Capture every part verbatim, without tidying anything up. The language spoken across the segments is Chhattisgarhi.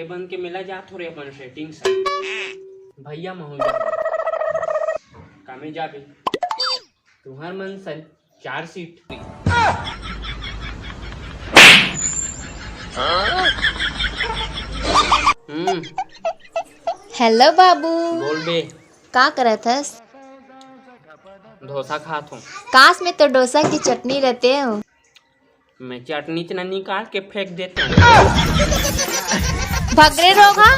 बन के मेला जात हो रे अपन सेटिंग से। भैया महू जा। कामे जाबे? तुहर मन से चार सीट। हम्म। हेलो बाबू। बोल बे। का करत हस? डोसा खात हूँ। काश में तो डोसा की चटनी रहते हो। मैं चटनी च ना निकाल के फेंक देता हूँ। भगरे रोगा।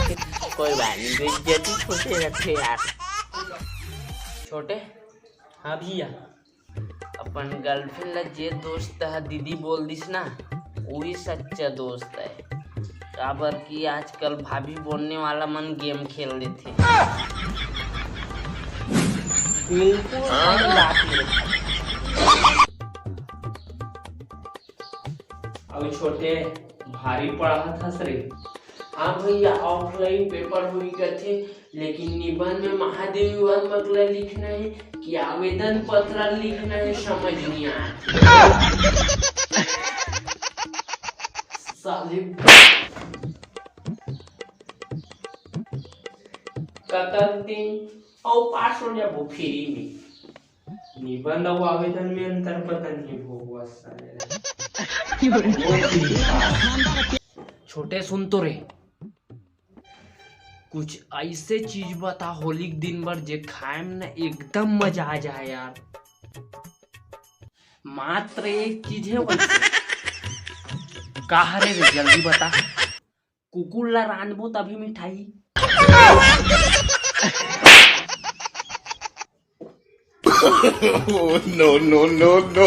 कोई बात नहीं, बेइज्जती छोटे रखे यार। छोटे। हाँ भैया। अपन गर्लफ्रेंड ला जे दोस्त ह दीदी बोल दिस ना, वही सच्चा दोस्त है। काबर कि आजकल भाभी बोलने वाला मन गेम खेल लेथे। बिल्कुल सही बात है। अब छोटे भारी पढ़त हस रे। हाँ भैया, ऑफलाइन पेपर हुई करथे, लेकिन निबंध में महादेवी वर्मा के लिखना है कि आवेदन पत्र लिखना है, समझ नहीं आत। साले कतन दिन अउ पास हो जाबो फ्री में। निबंध अउ आवेदन में अंतर पता नहीं भोगवा साले। छोटे सुन तो रे, कुछ ऐसे चीज बता होली के दिन बर जे खाए में ना एकदम मजा आ जाए यार। मात्र एक चीज है वैसे। का हरे रे, जल्दी बता। कुकुर ला रांधबो तभी मिठाई। Oh, no, no, no, no।